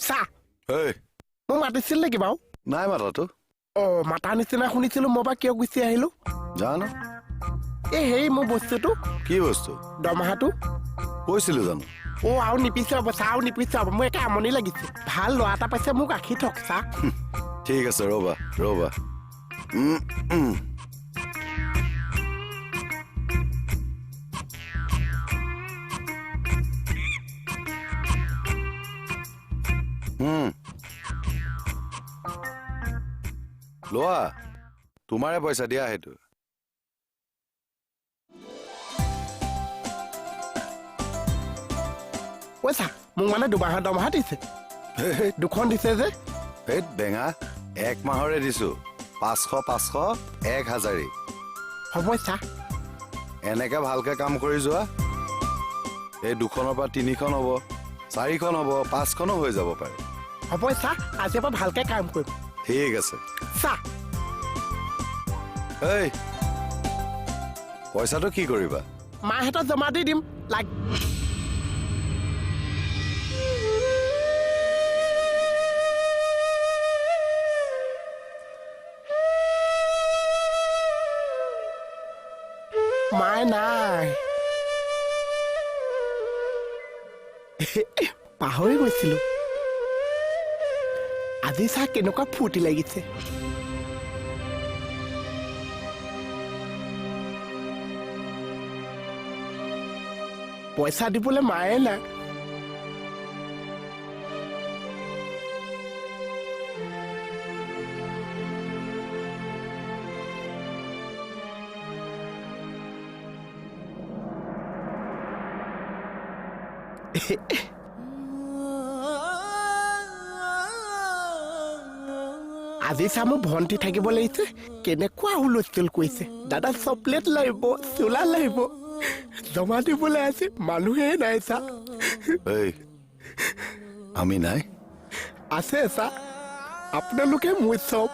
চা। এই, মোক মাতিছিল নেকি বাৰু? নাই মাতাতো। অ, মাতা নিচিনা শুনিছিলো, মই বা কিয় গুচি আহিলো জানো। এই হেৰি, মোৰ বস্তুটো। কি বস্তু? দৰমহাটো। কৈছিলো জানো? অ, আৰু নিপিছাব চা, আৰু নিপিছাব, মোৰ একে আমনি লাগিছে। ভাল ল'ৰা এটা পাইছে, মোক ৰাখি থওক চা। ঠিক আছে, ৰ'বা ৰ'বা। লোৱা, তোমাৰে পইচা দিয়া সেইটো। পইচা মোক মানে দুমাহৰ দৰমহা দিছে, দুখন দিছে যে। ধেত বেঙা, এক মাহৰে দিছো, 500 500 1000। হ'ব চা। এনেকে ভালকে কাম কৰি যোৱা, এই দুখনৰ পৰা 3খন হ'ব, 4খন হ'ব, 5খনো হৈ যাব পাৰে। হ'ব চা, আজিৰ পৰা ভালকে কাম কৰিম। ঠিক আছে চা। এই পইচাটো কি কৰিবা? মাহঁতক জমা দি দিম। লাগ মায়ে নাই, পাহৰি গৈছিলো। আজি চা কেনেকুৱা ফূৰ্তি লাগিছে। পইচা দিবলৈ মায়ে নাই। আজি চা মোৰ ভণ্টি থাকিব লাগিছে, কেনেকুৱা হুলস্থুল কৰিছে। দাদা চকলেট লাগিব, চোলা লাগিব, জমা দিবলৈ আছে, মানুহে নাই চা। এই, আমি নাই? আছে চা, আপোনালোকে মোৰ চব।